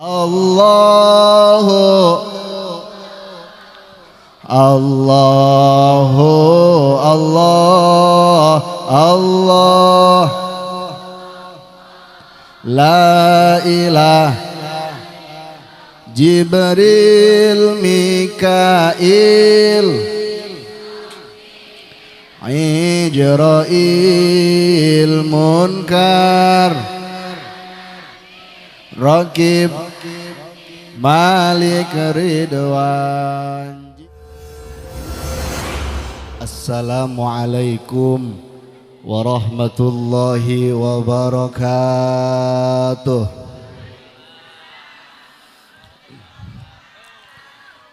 Allahu Allahu Allah Allah La ilaha Jibril Mikail Ijrail Munkar Rakib Malik Ridwan. Assalamualaikum warahmatullahi wabarakatuh.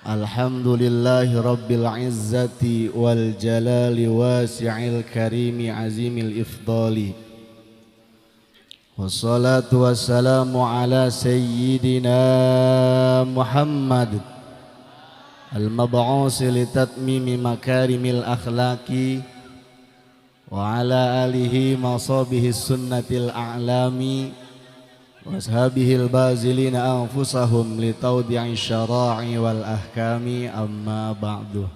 Alhamdulillahi rabbil izzati wal jalali wasi'il karimi azimil ifdali. Wassalatu wassalamu ala sayyidina Muhammad al-mab'us li tatmimi makarimil akhlaqi wa ala alihi masabihi sunnatil a'lami wa ashabihil bazilina anfusahum li tawdi'i syara'i wal ahkami, amma ba'du.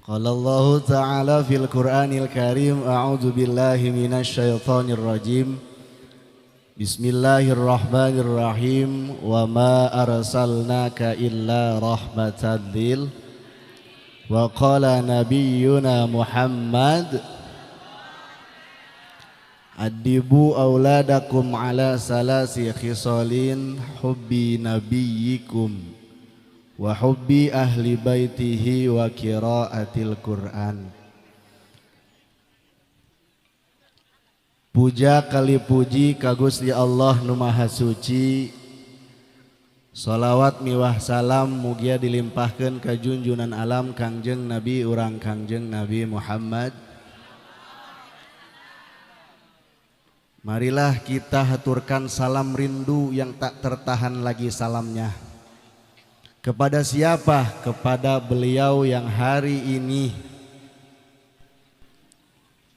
Qala Allah Ta'ala fil Qur'anil Karim, a'udzu billahi minasy syaithanir rajim. Bismillahirrahmanirrahim. Wa ma arsalnaka illa rahmatan lil. Wa qala nabiyyuna Muhammad, adibu auladakum ala salasi khisalin, hubbi nabiyyikum wa hubbi ahli baitihi wa qiraatil Qur'an. Puja kali puji ka Gusti Allah nu Maha Suci. Salawat miwah salam mugia dilimpahkeun ka junjunan alam Kangjeng Nabi urang Kangjeng Nabi Muhammad. Marilah kita haturkan salam rindu yang tak tertahan lagi salamnya. Kepada siapa? Kepada beliau yang hari ini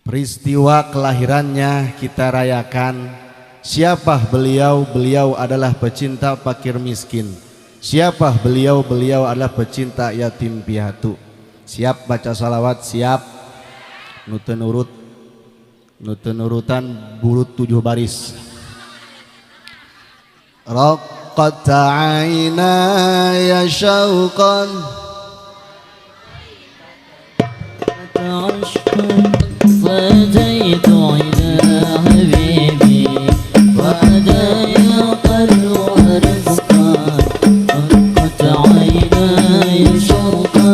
peristiwa kelahirannya kita rayakan. Siapa beliau? Beliau adalah pecinta fakir miskin. Siapa beliau? Beliau adalah pecinta yatim piatu. Siap baca salawat? Siap. Nu teu nurut, nu teu nurutan burut 7 baris. Raqqat aynaya syauqan فأتيت إلى حبيبي فهدايا قلبها رزقا رقت عيناي شوقا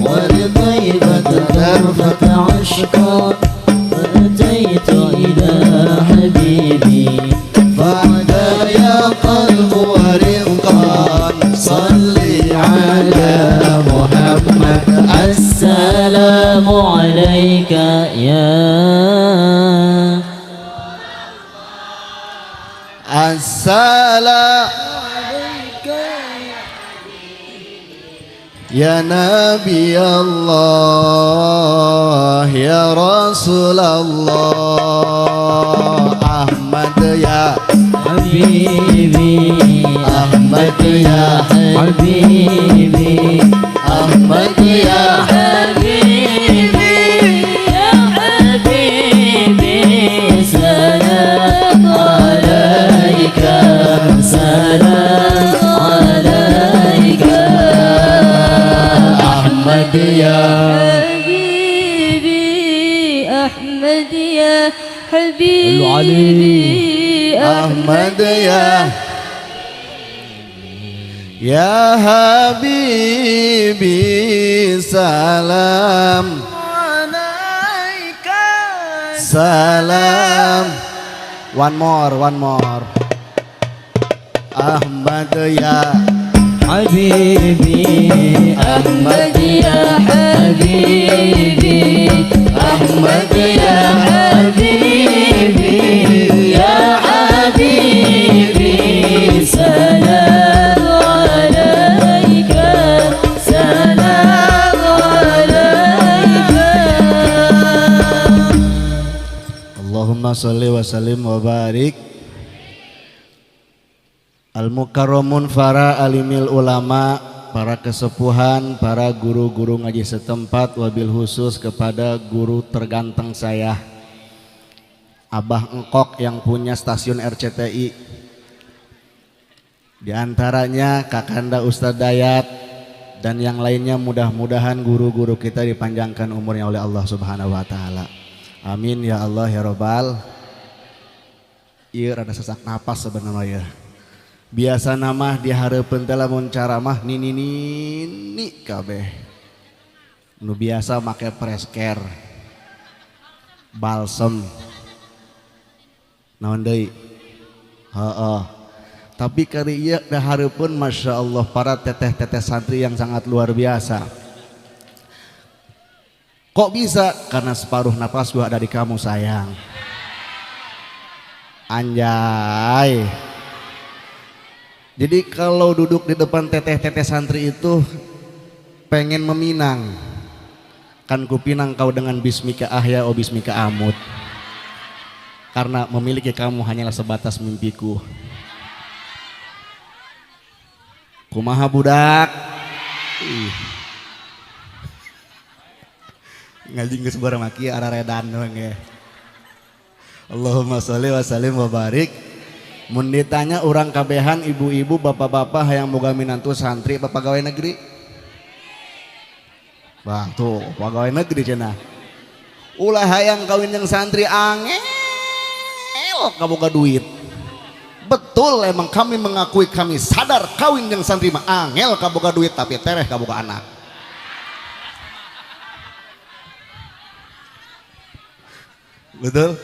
ولطيبة طرفة عشقا فأتيت إلى حبيبي فهدايا قلبها رزقا. صلي على محمد. السلام عليك يا السلام عليك يا نبي الله يا رسول الله. أحمد يا حبيبي، أحمد يا حبيبي، أحمد يا حبيبي، يا حبيبي، سلام عليك، سلام عليك. أحمد يا حبيبي، أحمد يا حبيبي، أحمد يا يا حبيبي، سلام عليك، سلام. One more, one more. أحمد يا حبيبي، أحمد يا حبيبي، أحمد يا حبيبي، يا حبيبي، سلام عليك، سلام عليك. اللهم Allahumma sholli wa sallim wa barik. Al-mukarramun para alimil ulama, para kesepuhan, para guru-guru ngaji setempat, wabil khusus kepada guru terganteng saya, Abah Engkok yang punya stasiun RCTI. Di antaranya Kakanda Ustadz Dayat dan yang lainnya, mudah-mudahan guru-guru kita dipanjangkan umurnya oleh Allah Subhanahu wa taala. Amin ya Allah ya Robbal. Iya, rada sesak napas sebenarnya ya. Biasa nama di hareupeun teh lamun caramah nini nini kabeh. Nu biasa make presker, balsem, naon deui? Heeh. Tapi kali ieu da hareupeun, Masya Allah, para teteh-teteh santri yang sangat luar biasa. Kok bisa? Karena separuh napas gua ada di kamu, sayang. Anjay. Jadi kalau duduk di depan teteh-teteh santri itu pengen meminang. Kan kupinang kau dengan bismika ahya o bismika amut. Karena memiliki kamu hanyalah sebatas mimpiku. Kumaha budak? Ih. Ngaji geus bareng maki araredan we. Allahumma sholli wa sallim wa barik. Mun ditanya urang kabehan, ibu-ibu, bapak-bapak, hayang boga minantu santri apa pegawai negeri? Bah, tuh pegawai negeri cenah. Ulah hayang kawin yang santri, angel kaboga duit. Betul, emang kami mengakui, kami sadar kawin yang santri mah angel kaboga duit, tapi tereh kaboga anak. Betul?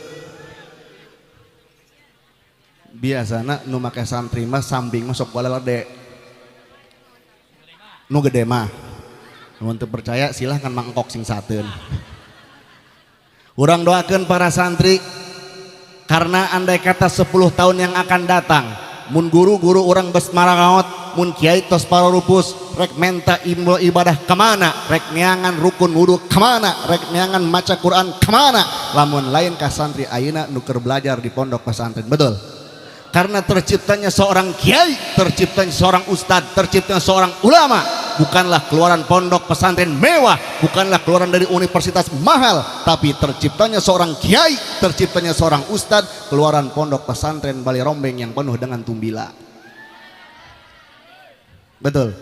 Biasana nu make santri mah samping mah sok balade. Nu gede mah. Nu teu percaya silahkan mangkok sing sateun. Urang doakeun para santri, karena andai kata 10 tahun yang akan datang mun guru-guru urang geus marangaot, mun kiai tos pararupus, rek menta ibadah kemana, rek neangan rukun wudu kemana, rek neangan maca Quran kemana, lamun lain ka santri ayeuna nu keur belajar di pondok pesantren. Betul? Karena terciptanya seorang kiai, terciptanya seorang ustadz, terciptanya seorang ulama bukanlah keluaran pondok pesantren mewah, bukanlah keluaran dari universitas mahal, tapi terciptanya seorang kiai, terciptanya seorang ustadz keluaran pondok pesantren Bali Rombeng yang penuh dengan tumbila. Betul?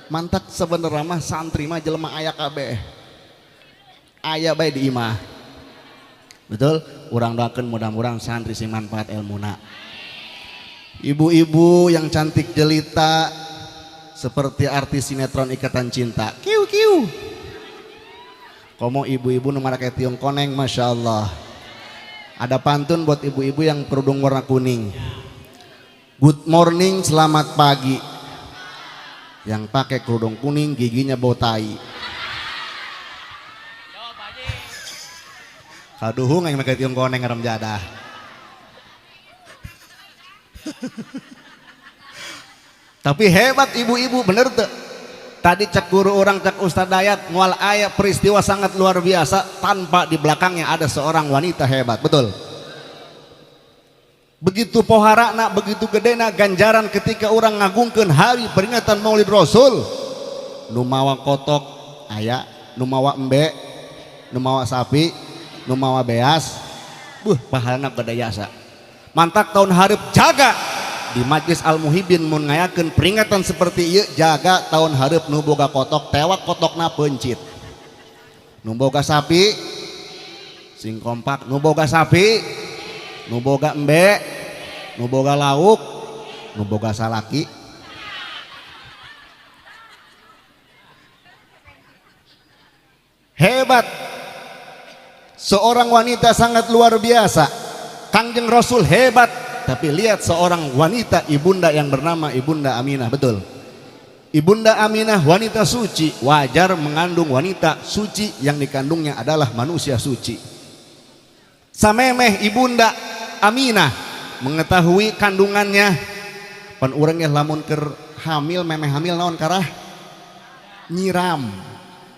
Mantak sebenarnya mah santri mah jelema aya kabeh, aya bae di imah. Betul? Urang doakeun mudah-mudahan santri sing manfaat ilmuna. Ibu-ibu yang cantik jelita seperti artis sinetron Ikatan Cinta, kiu kiu. Komo ibu-ibu nu marake tiung koneng, Masya Allah. Ada pantun buat ibu-ibu yang kerudung warna kuning. Good morning, selamat pagi. Yang pakai kerudung kuning giginya bau tai. Kaduhung yang pakai tiung koneng ngarem jadah. Tapi hebat ibu-ibu, bener tuh. Tadi cek guru orang, cek Ustadz Dayat, mual ayat peristiwa sangat luar biasa tanpa di belakangnya ada seorang wanita hebat, betul. Begitu poharana, begitu gedena ganjaran ketika orang ngagungkeun hari peringatan Maulid Rasul. Nu mawa kotok aya, nu mawa embe, nu mawa sapi, nu mawa beas, buh pahalana gede jasa. Mantak tahun hareup jaga di Majlis Al Muhibin mun ngayakeun peringatan seperti ieu, jaga tahun hareup nu boga kotok tewak kotokna peuncit. Nu boga sapi sing kompak, nu boga sapi, nu boga embe, nu boga lauk, nu boga salaki. Hebat. Seorang wanita sangat luar biasa. Kangjeng Rasul hebat, tapi lihat seorang wanita ibunda yang bernama Ibunda Aminah, betul. Ibunda Aminah wanita suci, wajar mengandung wanita suci yang dikandungnya adalah manusia suci. Samemeh Ibunda Aminah mengetahui kandungannya, pan urang ge lamun keur hamil, memeh hamil naon karah nyiram.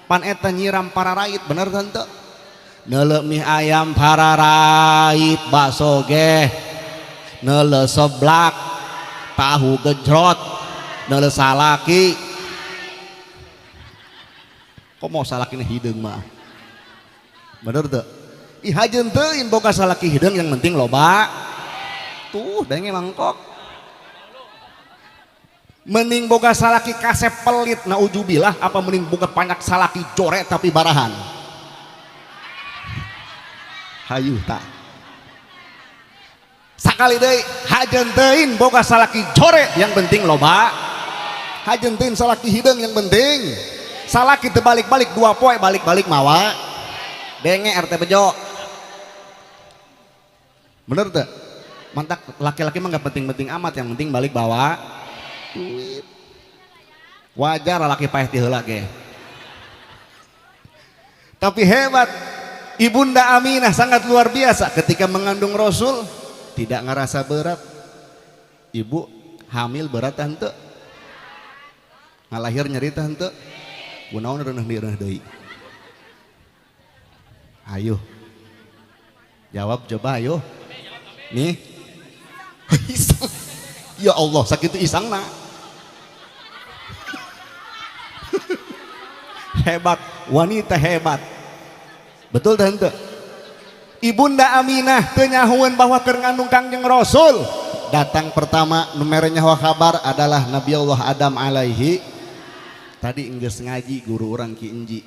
Pan eta nyiram para rait, bener tante? Neuleuh mie ayam pararait bakso geh. Neuleuh seblak tahu gejrot. Neuleuh salaki. Kok mau salakina hideung mah? Bener teu? Ih hajeun teuing boga salaki hideung yang penting loba. Tuh denge mangkok. Mending boga salaki kasep pelit naujubillah apa mending boga banyak salaki jorek tapi barahan. Hayu tak. Sakali deui hajeun teuing boga salaki jorek yang penting loba. Hajeun teuing salaki hideung yang penting salaki teu balik-balik dua poe balik-balik mawa. Denge RT Bejo. Bener teu? Mantak laki-laki mah gak penting-penting amat yang penting balik bawa duit. Wajar laki paeh ti heula ge. Tapi hebat Ibunda Aminah sangat luar biasa ketika mengandung Rasul tidak ngerasa berat. Ibu hamil berat henteu? Ngalahir nyeri henteu? Kunaon reuneuh deui deui? Ayo. Jawab coba ayo. Nih. Isang. Ya Allah, sakitu isangna. Hebat, wanita hebat. Betul teh henteu? Ibunda Aminah teu nyahueun bahwa keur ngandung Kangjeng Rasul. Datang pertama nu mere nyaho kabar adalah Nabi Allah Adam alaihi. Tadi enggeus ngaji guru urang Ki Enji.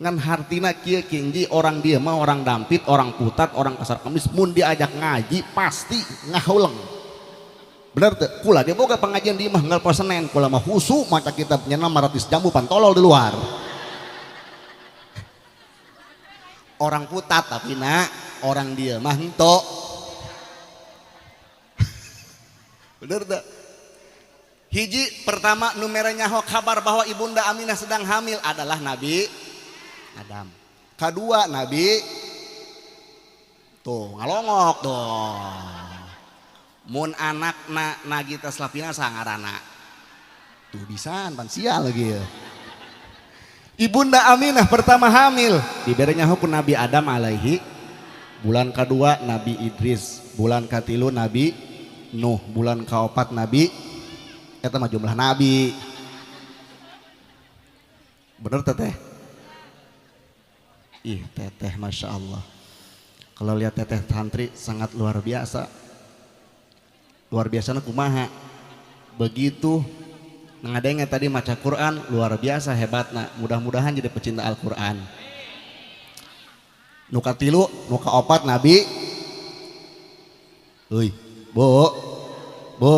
Ngan hartina kieu Ki Enji orang dia mah orang dampit, orang putat, orang kasar kemis mun diajak ngaji pasti ngahuleng. Bener teu? Kula dia boga pengajian di imah ngal poe Senen, kula mah husu maca kitab nya 600 jambu pantolol di luar. Orang putat tapi nak orang dia mah henteu. Bener teu? Hiji pertama nu mere nyaho kabar bahwa Ibunda Aminah sedang hamil adalah Nabi Adam. Kedua Nabi tuh ngalongok tuh. Mun anakna Nagita Slavina sangarana. Tuh bisan pan sial lagi ya. Ibunda Aminah pertama hamil dibere nyaho ku Nabi Adam alaihi. Bulan kedua Nabi Idris, bulan katilu Nabi Nuh, bulan kaopat Nabi eta mah jumlah nabi. Bener teteh? Ih teteh Masya Allah. Kalau lihat teteh santri sangat luar biasa. Luar biasa kumaha. Begitu ngadenge tadi maca Quran luar biasa hebatna. Mudah-mudahan jadi pecinta Al-Quran. Nu katilu, nu kaopat nabi. Euy, Bu. Bu,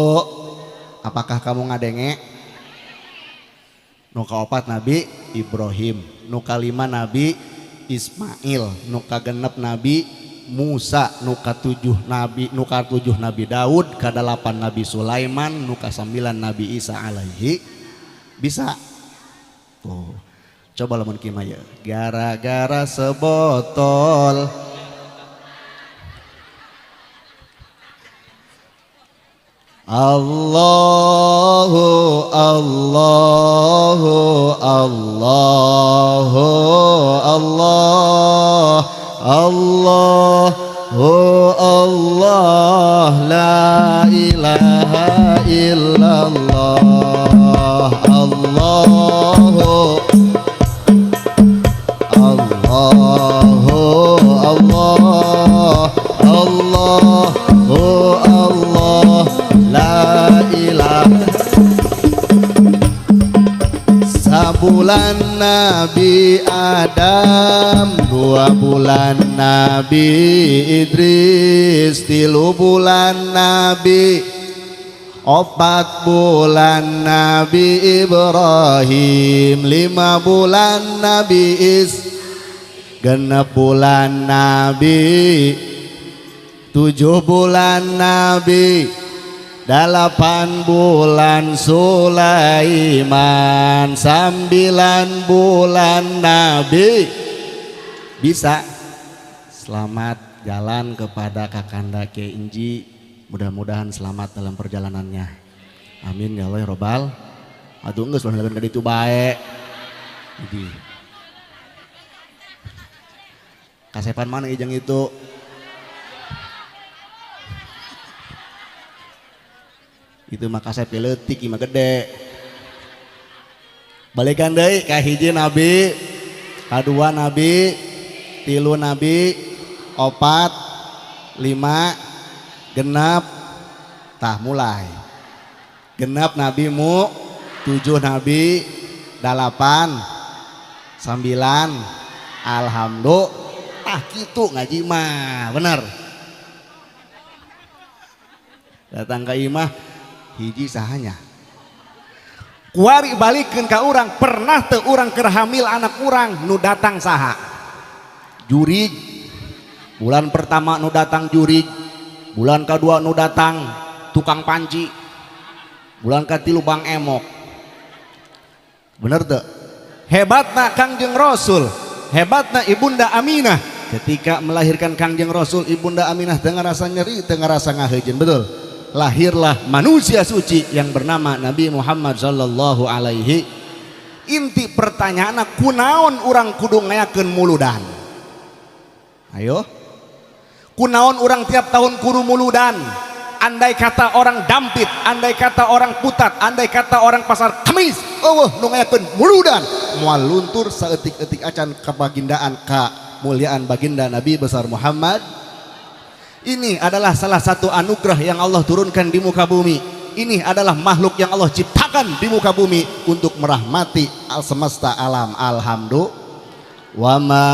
apakah kamu ngadenge? Nu kaopat Nabi Ibrahim, nu kalima Nabi Ismail, nu kagenep Nabi Musa, nu katujuh Nabi Daud, kadalapan Nabi Sulaiman, nu kasambilan Nabi Isa alaihi. Bisa. Tuh. Coba lamun kieu mah gara-gara sebotol Allahu Allahu Allahu Allah Allahu Allah la ilaha illallah Allahu Allahu Allah Allahu Allah la ilaha. Sabulan Nabi Adam, 2 bulan Nabi Idris, 3 bulan Nabi, 4 bulan Nabi Ibrahim, 5 bulan Nabi Is, 6 bulan Nabi, 7 bulan Nabi, 8 bulan Sulaiman, 9 bulan Nabi. Bisa. Selamat jalan kepada Kakanda Kiai Enji, mudah-mudahan selamat dalam perjalanannya. Amin ya Allah ya robbal. Aduh geus ulah ka ditu bae. Jadi Kasepan mana ijang itu? Itu mah kasep leutik imah gede. Balikan deui ka hiji nabi, kadua nabi, tilu nabi, opat, lima, genap, tah mulai. Genap nabi mu, 7 nabi, 8, 9, alhamdulillah. Tah kitu ngaji mah, bener. Datang ke imah hiji sahanya. Kuari balikeun ka urang, pernah teu urang keur hamil anak urang nu datang saha? Jurig. Bulan pertama nu datang jurig, bulan kedua nu datang tukang panci, bulan katilu Bang Emok. Bener teu? Hebatna Kangjeng Rasul, hebatna Ibunda Aminah. Ketika melahirkan Kangjeng Rasul, Ibunda Aminah teu ngarasa nyeri, teu ngarasa ngaheujeun, betul. Lahirlah manusia suci yang bernama Nabi Muhammad sallallahu alaihi. Inti pertanyaanna, kunaon urang kudu ngayakeun muludan? Ayo. Kunaon urang tiap tahun kudu muludan? Andai kata orang Dampit, andai kata orang Putat, andai kata orang Pasar Kemis, eueuh nu ngayakeun muludan, moal luntur saeutik-eutik acan kabagindaan kamuliaan baginda Nabi besar Muhammad. Ini adalah salah satu anugerah yang Allah turunkan di muka bumi. Ini adalah makhluk yang Allah ciptakan di muka bumi untuk merahmati semesta alam. Alhamdulillah. Wa ma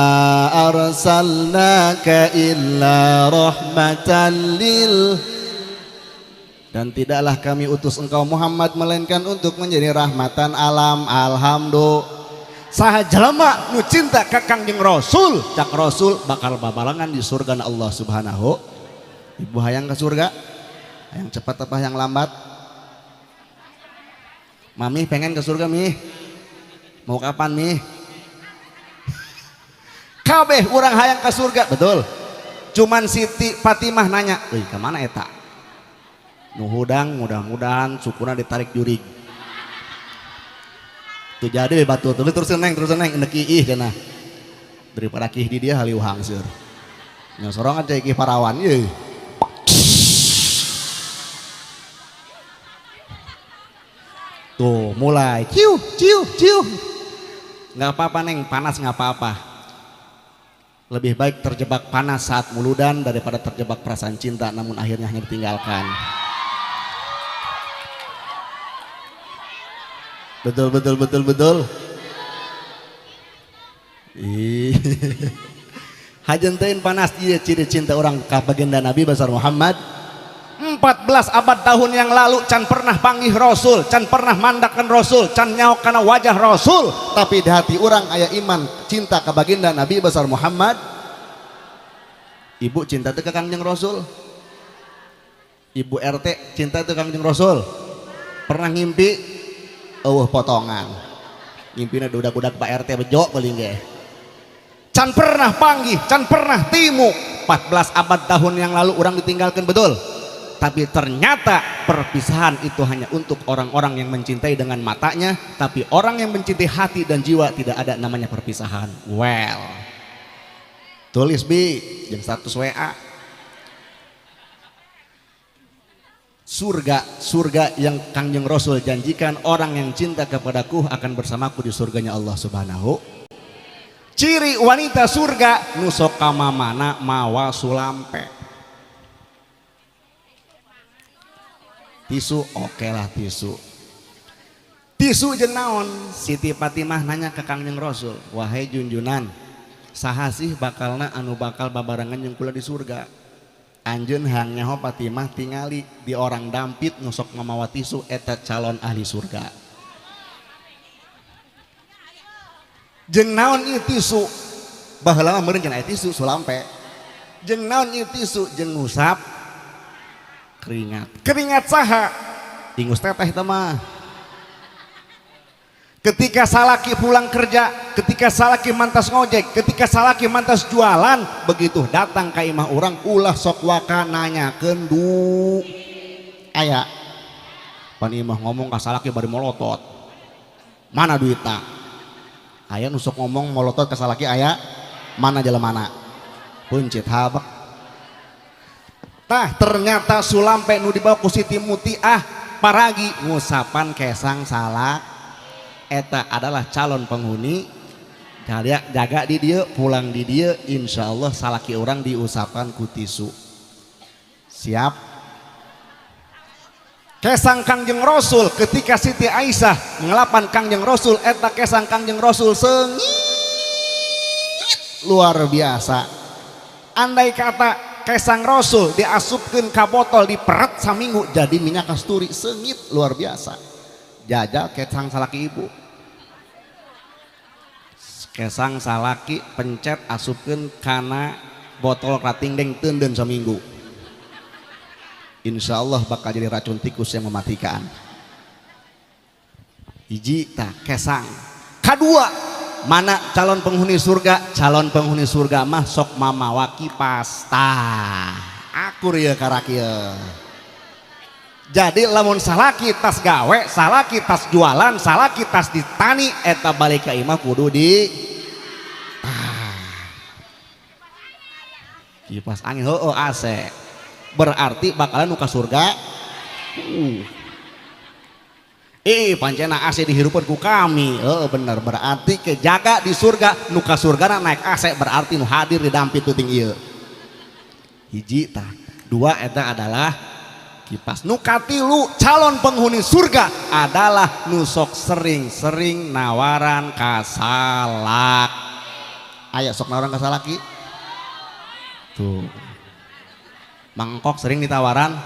arsalnaka illa rahmatan lil. Dan tidaklah kami utus engkau Muhammad melainkan untuk menjadi rahmatan alam. Alhamdulillah. Saha jelema nu cinta ka Kangjeng Rasul, cak Rasul bakal babarengan di surga Allah Subhanahu. Ibu hayang ke surga? Hayang cepat apa hayang lambat? Mami pengen ke surga mi? Mau kapan mi? Kabeh urang hayang ke surga, betul. Cuman Siti Fatimah nanya, "Euy, ka mana eta?" Nu hudang mudah-mudahan sukuna ditarik jurig. Tuh jadi batu tuh terus neng terus neng enek ih cenah. Daripada kih di dia haliu hangseur. Nya sorongan cai kih parawan ye. Tuh mulai ciu ciu ciu. Nggak apa-apa neng, panas nggak apa-apa. Lebih baik terjebak panas saat muludan daripada terjebak perasaan cinta namun akhirnya hanya ditinggalkan. Betul betul betul betul. Ih. Hajenteun panas ieu ciri cinta orang ka baginda Nabi besar Muhammad. 14 abad tahun yang lalu can pernah panggih Rasul, can pernah mandakan Rasul, can nyaok kana wajah Rasul, tapi di hati orang aya iman cinta ka baginda Nabi besar Muhammad. Ibu cinta teu ka Kangjeng Rasul? Ibu RT cinta teu ka Kangjeng Rasul? Pernah ngimpi eueuh potongan. Ngimpina budak-budak Pak RT bejo paling ge. Can pernah panggih, can pernah timu. 14 abad tahun yang lalu orang ditinggalkan, betul. Tapi ternyata perpisahan itu hanya untuk orang-orang yang mencintai dengan matanya, tapi orang yang mencintai hati dan jiwa tidak ada namanya perpisahan. Well, tulis bi, yang status WA. Surga, surga yang Kangjeng Rasul janjikan, orang yang cinta kepadaku akan bersamaku di surganya Allah Subhanahu. Ciri wanita surga nusok kamamana mawa sulampe. Tisu, oke lah tisu. Tisu jeung naon? Siti Fatimah nanya ke Kangjeng Rasul, wahai junjunan, saha sih bakalna anu bakal babarengan jeung kula di surga? Anjeun hayang nyaho Fatimah tingali di orang Dampit nu sok mamawa tisu eta calon ahli surga. Jeung naon ieu tisu? Baheula mah meureun cenah tisu sulampe. Jeung naon ieu tisu? Jeung ngusap keringat. Keringat saha? Ingus teteh teh mah. Ketika salaki pulang kerja, ketika salaki mantas ngojek, ketika salaki mantas jualan, begitu datang ka imah urang ulah sok waka nanyakeun du. Aya. Pan imah ngomong ka salaki bari molotot. Mana duitna? Aya nu sok ngomong molotot ka salaki aya, mana jelemana? Pencet habak. Tah ternyata sulampe nu dibawa ku Siti Mutiah paragi ngusapan kesang salah eta adalah calon penghuni. Jaga, jaga di dia, pulang di dia, insya Allah salaki orang diusapan ku tisu. Siap. Kesang Kangjeng Rasul ketika Siti Aisyah ngelapan Kangjeng Rasul, eta kesang Kangjeng Rasul sengit luar biasa. Andai kata kesang Rasul diasupkeun ka botol, diperet saminggu jadi minyak kasturi, sengit luar biasa. Jajal kesang salaki ibu, kesang salaki pencet asupkeun kana botol krating deng, teunden saminggu, insya Allah bakal jadi racun tikus yang mematikan. Hiji tah kesang. Kedua, mana calon penghuni surga? Calon penghuni surga mah sok mamawa kipas. Tah akur ya karak ya. Jadi lamun salaki tas gawe, salaki tas jualan, salaki tas ditani, eta balik ka imah kudu di tah kipas angin, heueuh, AC. Berarti bakalan nu ka surga. Pancena AC dihirupan ku kami. Oh, bener, berarti kejaga di surga. Nu ka surga naik AC, berarti nu hadir di dampit peuting ieu. Hiji tah. Dua, eta adalah kipas. Nu katilu, calon penghuni surga adalah nu sok sering-sering nawaran kasalak. Aya sok nawaran kasalaki tuh? Mangkok sering ditawaran.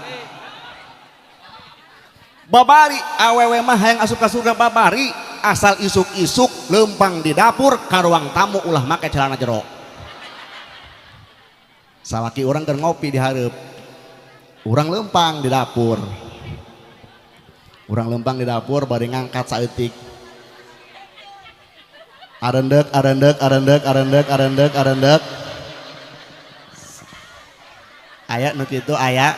Babari awewe mah hayang asup ka surga, babari asal isuk-isuk lempang di dapur ka ruang tamu ulah make celana jero. Salaki urang keur ngopi di hareup, urang lempang di dapur, urang lempang di dapur bari ngangkat saeutik, arendek arendek arendek arendek arendek arendek. Aya nu kitu? Aya.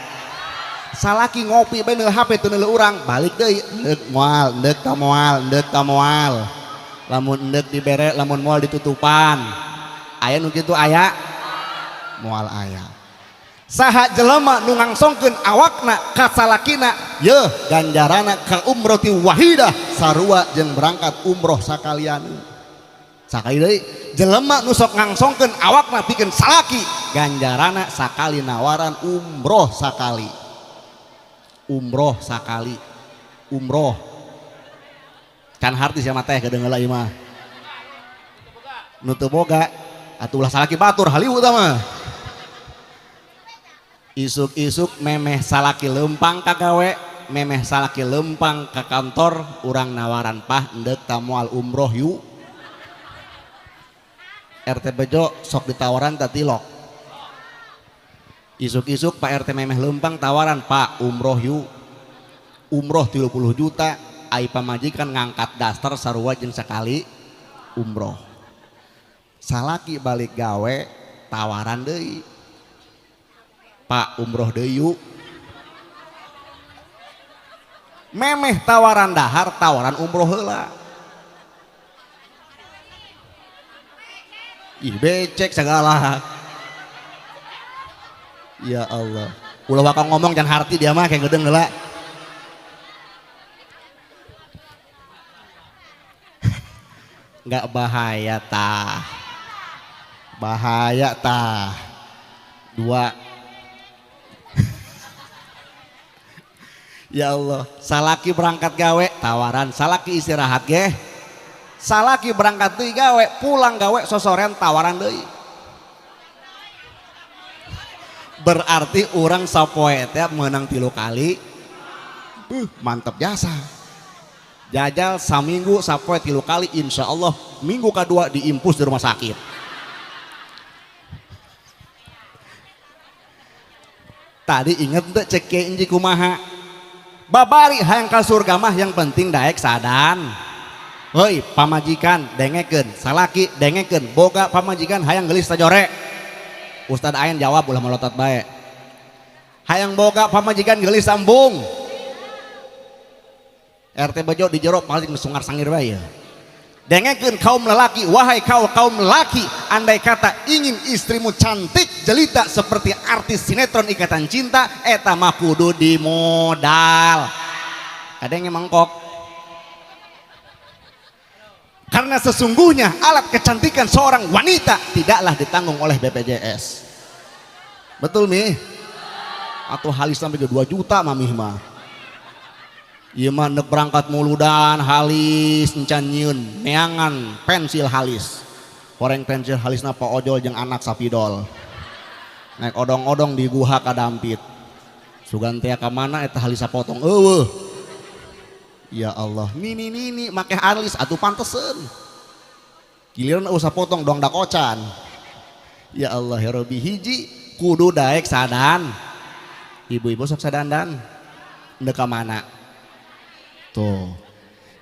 Salaki ngopi bae neul HP teu neuleuh urang, balik deui, endek moal, endek ta moal, endek ta moal. Lamun endek dibere, lamun moal ditutupan. Aya nu kitu? Aya moal? Aya. Saha jelema nu ngangsongkeun awakna ka salakina yeuh, ganjarana ka umroti wahidah, sarua jeung berangkat umroh sakalian. Sakali deui, jelema nu sok ngangsongkeun awakna pikeun salaki, ganjarana sakali nawaran umroh sakali. Umroh sakali, umroh can harti sia teh kedengeula ieu mah. Nu teu boga atuh ulah salaki batur, halieu tah mah. Isuk-isuk memeh salaki lempang ka gawe, memeh salaki lempang ka kantor, urang nawaran, "Pah, endek ta moal, umroh yuk." RT Bejo sok ditawaran ta tilok? Isuk-isuk Pak RT memeh lempang tawaran, "Pak, umroh yuk." Umroh 30 juta, ai pamajikan ngangkat daster sarua jeung sekali umroh. Salaki balik gawe tawaran deui, "Pak, umroh deui yuk." Memeh tawaran dahar, tawaran umroh heula. Ih, becek segala. Ya Allah, ulah waka ngomong, jangan harti dia mah, kayak gedeng heula. Nggak bahaya tah? Bahaya tah. Dua. Ya Allah, salaki berangkat gawe tawaran, salaki istirahat ge, salaki berangkat deui gawe, pulang gawe sosorean tawaran deui. Berarti orang sapoe teh menang 3 kali. Mantap jasa. Jajal saminggu sapoe 3 kali, insya Allah minggu kedua diimpus di rumah sakit. Tadi inget tuh cek inji kumaha? Babari hayang ka surga mah yang penting daek sadan. Hoi pamajikan dengekeun, salaki dengekeun, boga pamajikan hayang geulis tajore. Ustad Ain jawab, ulah melotot bae. Hayang boga pamajikan geulis sambung. RT Bejo di jero paling sungar sangir bae. Dengekeun kaum lelaki, wahai kau kaum lelaki, andai kata ingin istrimu cantik, jelita seperti artis sinetron Ikatan Cinta, eta mah kudu di modal. Kadang yang mangkok. Karena sesungguhnya alat kecantikan seorang wanita tidaklah ditanggung oleh BPJS. Betul mi? Atau halis sampai ke 2 juta mamih mah. Ieu mah nek berangkat muludan halis encan nyieun neangan pensil halis. Horeng pensil halisna pa ojol jeung anak sapidol. Naik odong-odong di guha kadampit. Sugan teh ka mana eta halis sapotong eueuh. Ya Allah, nini nini make halis atuh panteseun. Giliran eueuh sapotong dong dakocan. Ya Allah ya Rabbi, hiji kudu daek sadan. Ibu-ibu sok sadandan. Ndek ka mana? Tuh.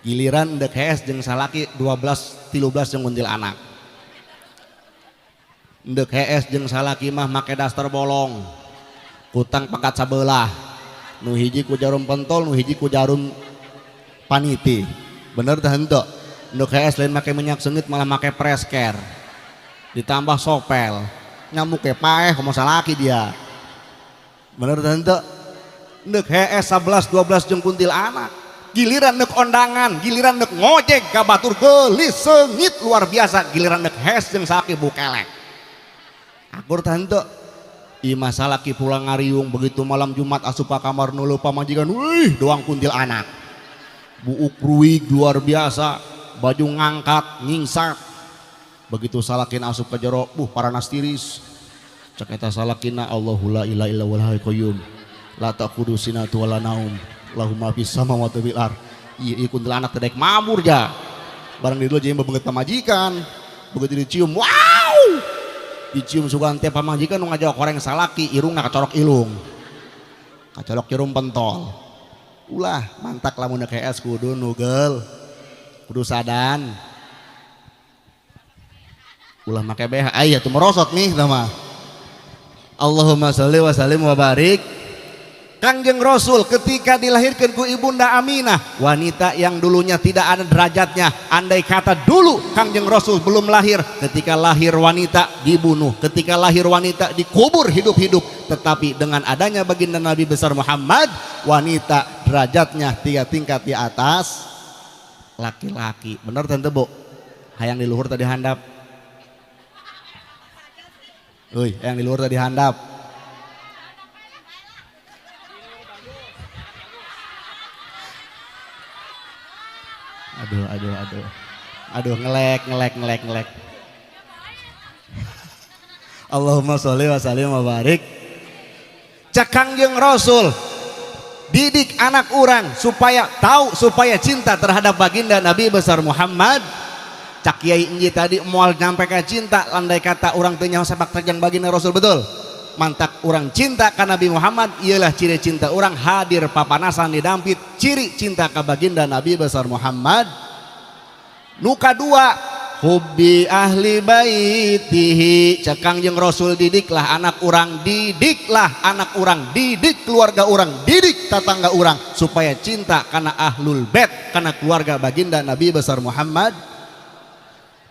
Giliran ndek hees jeung salaki 12 13 jeung kuntil anak. Ndek hees jeung salaki mah make daster bolong. Kutang pekat sabelah. Nu hiji ku jarum pentol, nu hiji ku jarum paniti. Bener teh henteu? Ndek hees lain make minyak seungit malah make presker. Ditambah sopel. Nyamuk ke paeh komo salaki dia. Bener teh henteu? Ndek hees 11 12 jeung kuntil anak. Giliran nek ondangan, giliran nek ngojek ka batur geulis seungit luar biasa, giliran nek hees jeung salaki bukelek. Akur teh henteu? Ieu mah salaki pulang ngariung begitu malam Jumat asup ka kamar nu pamajikan, wih doang kuntil anak. Buuk ruig luar biasa, baju ngangkat, nyingsak. Begitu salakin asup ke jero, paranas tiris. Cek eta salakina Allahu la ilaha illa huwal hayyul qayyum. La ta'khudhuhu sinatun wa la naum. Lahu ma fis samawati wal ard. Ieu ieu kuntil anak teh daek mabur ja. Barang di dulu jeung bebeungeut pamajikan. Begitu dicium, wow! Dicium sugan teh pamajikan nu ngajawab koreng salaki, irungna kacorok ilung. Kacorok jarum pentol. Ulah mantak lamun nek hees kudu nugel. Kudu sadan. Ulah make BH. Aya tuh merosot nih tah mah. Allahumma sholli wa sallim wa barik. Kangjeng Rasul ketika dilahirkan ku Ibunda Aminah, wanita yang dulunya tidak ada derajatnya. Andai kata dulu Kangjeng Rasul belum lahir, ketika lahir wanita dibunuh, ketika lahir wanita dikubur hidup-hidup. Tetapi dengan adanya baginda Nabi besar Muhammad, wanita derajatnya 3 tingkat di atas laki-laki. Bener tante bu? Hayang di luhur tadi handap. Uy, yang di luhur tadi handap. Aduh, aduh, aduh. Aduh, ngelek, ngelek, ngelek, ngelek. Allahumma sholli wa sallim wa barik. Cek Kangjeng Rasul, didik anak orang supaya tahu, supaya cinta terhadap baginda Nabi besar Muhammad. Cak Kiai Enji tadi mual nyampe ke cinta, landai kata orang teu nyaho sepak terjang baginda Rasul, betul. Mantak orang cinta ka Nabi Muhammad, ialah ciri cinta orang hadir papanasan didampit, ciri cinta ka baginda Nabi besar Muhammad. Nuka dua, hubbi ahli baitihi. Cek Kangjeng Rasul, didiklah anak orang, didiklah anak orang, didik keluarga orang, didik tetangga orang supaya cinta karena ahlul bait, karena keluarga baginda Nabi besar Muhammad.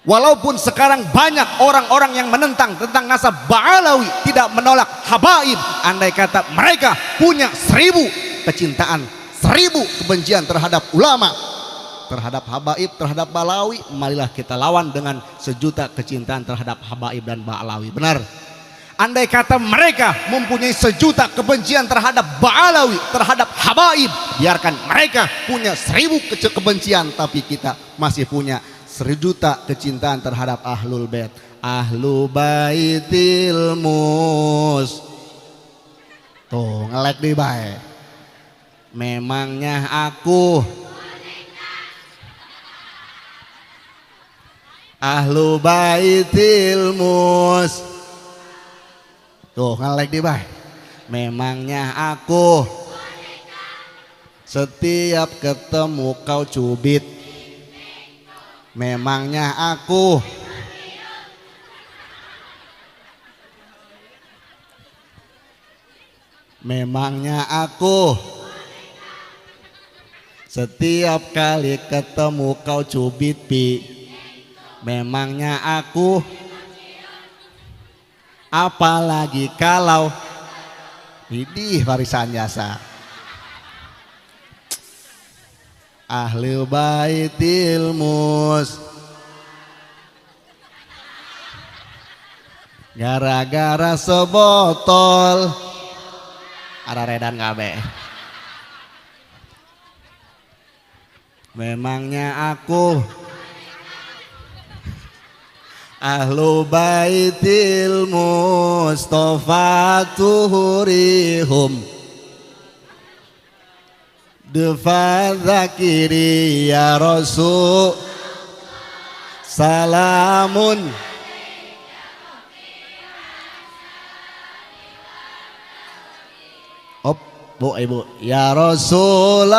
Walaupun sekarang banyak orang-orang yang menentang tentang nasab Ba'alawi, tidak menolak habaib, andai kata mereka punya 1000 kecintaan, 1000 kebencian terhadap ulama, terhadap habaib, terhadap Ba'alawi, marilah kita lawan dengan 1.000.000 kecintaan terhadap habaib dan Ba'alawi. Benar. Andai kata mereka mempunyai 1.000.000 kebencian terhadap Ba'alawi, terhadap habaib, biarkan mereka punya 1000 kebencian, tapi kita masih punya 1.000.000 kecintaan terhadap ahlul bait. Ahlu baitil mus. Tuh ngelek di bae. Memangnya aku ahlu baitil mus. Tuh ngelek di bae. Memangnya aku setiap ketemu kau cubit. Memangnya aku memangnya aku setiap kali ketemu kau cubit pi. Memangnya aku Apalagi kalau idih warisan jasa. Ahli baitil mus. Gara-gara sebotol araredan kabeh. Memangnya aku ahlu baitil mustafa tuhurihum Dufadzakiri ya Rasul salamun. Op, bu, ibu, ya Rasulullah.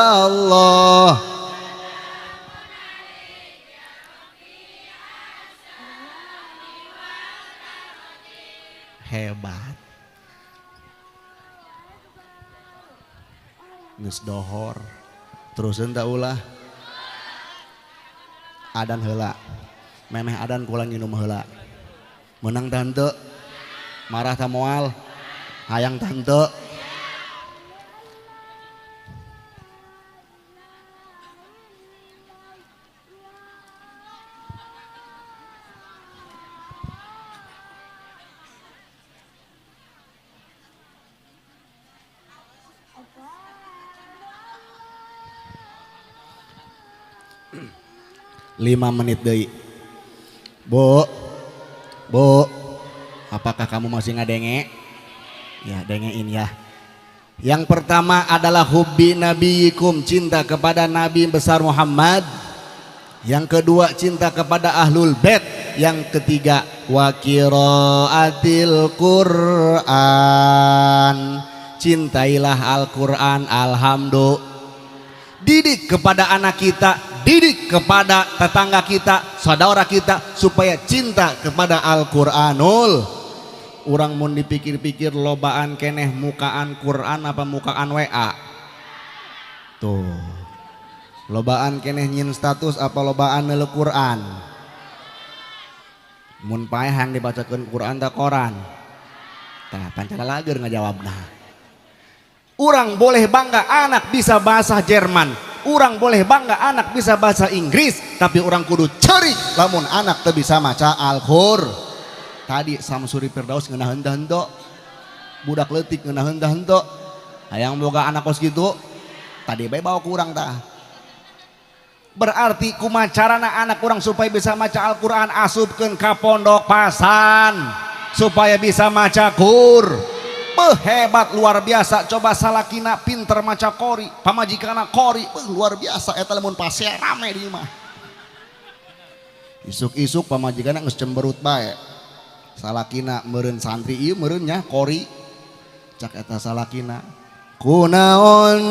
Hebat. Geus dohor. Teruseun tah ulah. Adan heula. Memeh adan kula nginum heula. Menang tante. Marah ta moal. Hayang tante. Lima menit deui. Bu, bu, apakah kamu masih ngadenge? Ya, dengein ya. Yang pertama adalah hubbi nabiyikum, cinta kepada Nabi besar Muhammad. Yang kedua, cinta kepada ahlul bait. Yang ketiga, wa qiraatil Qur'an. Cintailah Al-Qur'an. Alhamdulillah. Didik kepada anak kita, didik kepada tetangga kita, saudara kita, supaya cinta kepada Al-Qur'anul. Urang mun dipikir-pikir lobaan keneh mukaan Quran apa mukaan WA? Tuh. Lobaan keneh nyin status apa lobaan neuleuh Quran? Mun paeh hang dibacakeun Quran ta koran? Tah pancara lager ngajawabna. Urang boleh bangga anak bisa bahasa Jerman, urang boleh bangga anak bisa bahasa Inggris, tapi urang kudu ceurik lamun anak teu bisa maca Al-Qur'an. Tadi Samsuri Firdaus ngeunaheun teh henteu, budak leutik ngeunaheun teh henteu. Hayang boga anak kos kitu, tadi bae bawa ku urang tah. Berarti kumaha carana anak urang supaya bisa maca Al-Qur'an, asupkeun ka pondok pasan supaya bisa maca Qur'an. Beuh, hebat luar biasa. Coba salakina pinter maca qori, pamajikana qori, beuh, luar biasa eta lamun pasea rame di imah. Isuk-isuk pamajikana geus cemberut bae. Salakina meureun santri ieu meureun nya qori. Cak eta salakina, kunaon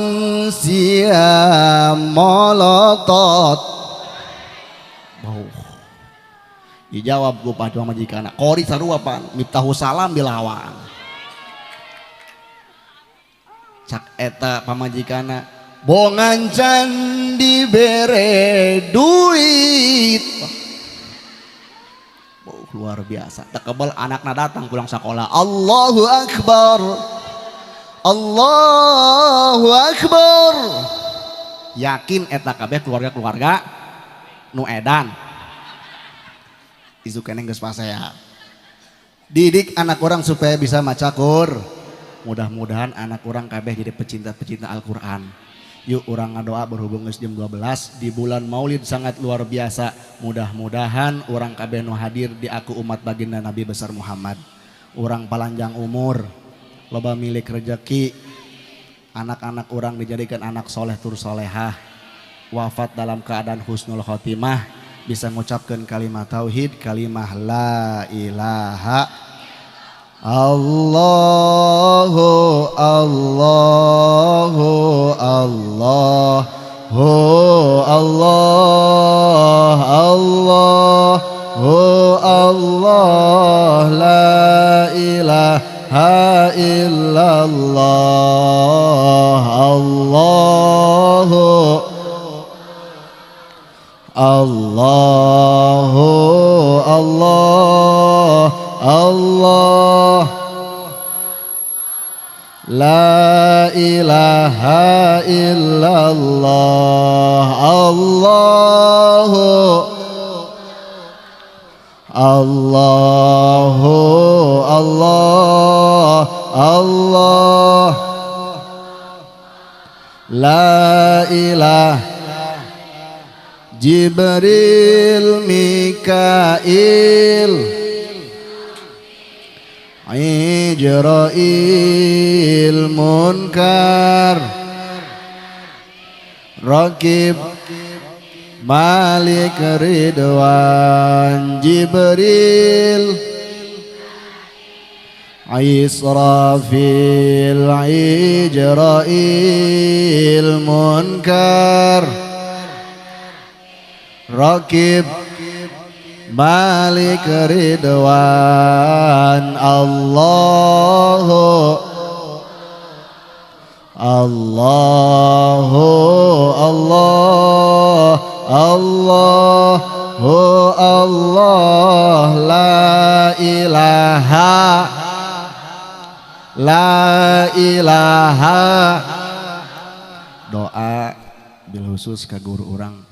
sia molotot. Bauh. Dijawab ku pamajikana, qori sarua pan, Miftahu Salam dilawan. Cak eta pamajikana, bongan can dibere duit. Oh, luar biasa. Tekebel anakna datang pulang sekolah, Allahu Akbar, Allahu Akbar. Yakin eta kabeh keluarga-keluarga nu edan. Isuk keneh geus pasea. Didik anak orang supaya bisa maca Qur'an. Mudah-mudahan anak orang kabeh jadi pecinta-pecinta Al-Qur'an. Yuk urang ngadoa berhubung geus jam 12 di bulan Maulid sangat luar biasa. Mudah-mudahan urang kabeh nu hadir di aku umat baginda Nabi besar Muhammad. Urang palanjang umur, loba milik rejeki, anak-anak urang dijadikan anak soleh tur solehah, wafat dalam keadaan husnul khotimah, bisa ngucapkan kalimat tauhid, kalimah la ilaha Allahu Allahu Allahu Allah Allahu Allah la ilaha illallah Allahu Allahu Allah Allah ilaha illallah. Allahu Allahu Allah Allah. La ilaha. Jibril Mikail Ijrail Munkar Rakib Malik Ridwan. Jibril Israfil Ijrail Munkar Rakib Malik Ridwan. Allahu Allahu Allah Allahu Allah. La ilaha la ilaha. Doa bil khusus ka guru urang.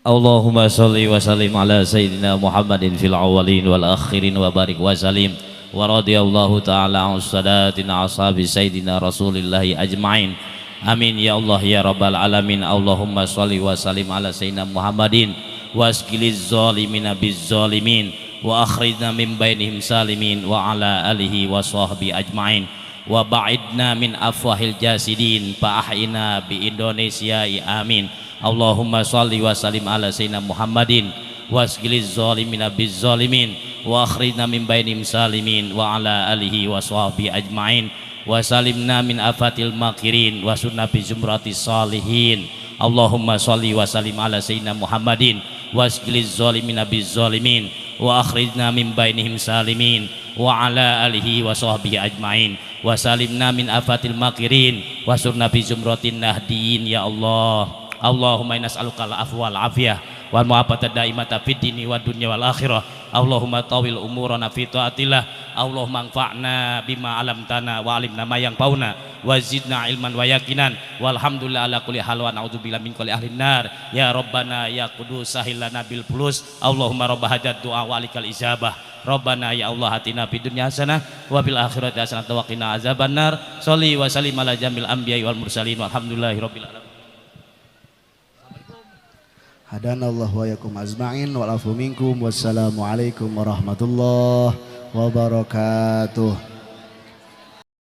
Allahumma sholli wa sallim ala sayyidina Muhammadin fil awwalin wal akhirin wa barik wa sallim wa radhiyallahu ta'ala an sadatina ashabi sayyidina Rasulillahi ajma'in. Amin ya Allah ya rabbal alamin. Allahumma sholli wa sallim ala sayyidina Muhammadin wasqiliz zalimina biz zalimin wa akhrijna min bainihim salimin wa ala alihi wa sahbihi ajma'in wa ba'idna min afwahil jasidin fa ahina bi Indonesia amin. Allahumma sholli wa sallim ala sayyidina Muhammadin wasqiliz zalimina biz zalimin wa akhrijna min bainihim salimin wa ala alihi wa sahbihi ajma'in wa salimna min afatil makirin wa sunna bi zumratis salihin. Allahumma sholli wa sallim ala sayyidina Muhammadin wasqiliz zalimina biz zalimin wa akhrijna min bainihim salimin wa ala alihi wa sahbihi ajma'in wa salimna min afatil makirin wa sunna bi zumratin nahdiyin ya Allah. Allahumma inna nas'aluka al-afwa wal afiyah wal mu'afata daimata fid dini wad dunya wal akhirah. Allahumma tawil umurana fi taatillah. Allahumma anfa'na bima 'allamtana wa 'allimna ma yanfa'una wa zidna ilman wa yaqinan. Walhamdulillah ala kulli hal wa na'udzubillahi min kulli ahlin nar. Ya Rabbana ya Qudus sahil lana bil fulus. Allahumma rabb hajat du'a wa alikal ijabah. Rabbana ya Allah atina fid dunya hasanah wa fil akhirati hasanah wa qina azabannar. Sholli wa sallim ala jamil anbiya'i wal mursalin walhamdulillahi rabbil alamin. Hadanallahu wa yakum azma'in wal afu minkum. Wassalamualaikum warahmatullahi wabarakatuh.